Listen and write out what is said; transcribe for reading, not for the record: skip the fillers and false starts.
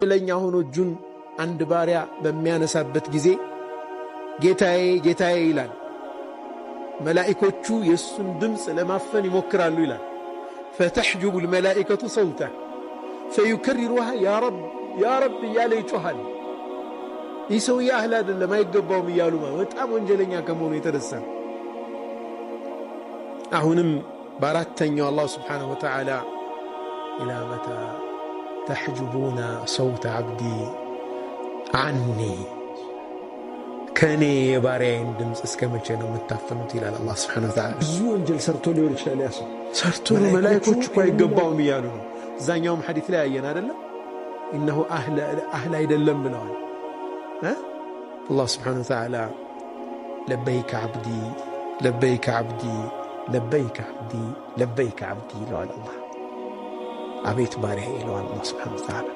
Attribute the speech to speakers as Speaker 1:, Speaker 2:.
Speaker 1: ለኛ ሆኖ እጁን አንድ ባሪያ በሚያነሳበት ጊዜ ጌታዬ ጌታዬ ይላል። መላኢኮቹ የእሱን ድምፅ ለማፈን ይሞክራሉ ይላል። ፈተሕጅቡ ልመላኢከቱ ሰውተህ ፈዩከሪሩሃ ያ ረብ ያ ረብ እያለ ይጮሃል። ይህ ሰውዬ አህል አይደለም አይገባውም እያሉ በጣም ወንጀለኛ ከመሆኑ የተነሳ አሁንም በአራተኛው አላህ ስብሓነሁ ወተዓላ ኢላ መታ ተሕጅቡና ሰውተ ዓብዲ አኒ፣ ከእኔ የባሪያዬን ድምፅ እስከ መቼ ነው የምታፍኑት? ይላል አላህ ስብሓነሁ ወተዓላ።
Speaker 2: ብዙ ወንጀል ሰርቶ ሊሆን ይችላል ያ ሰው።
Speaker 1: ሰርቶ ነው፣ መላኢኮች እኮ አይገባውም እያሉ ነው። እዛኛውም ሐዲት ላይ አየን አይደለም? እነሁ አህል አይደለም ብለዋል። አላህ ስብሓነሁ ወተዓላ ለበይከ ዓብዲ ለበይከ ዓብዲ ለበይከ ዓብዲ ለበይከ ዓብዲ ይለዋል። አላህ አቤት ባሪያ ይለዋል አላህ ስብሓነሁ ወተዓላ።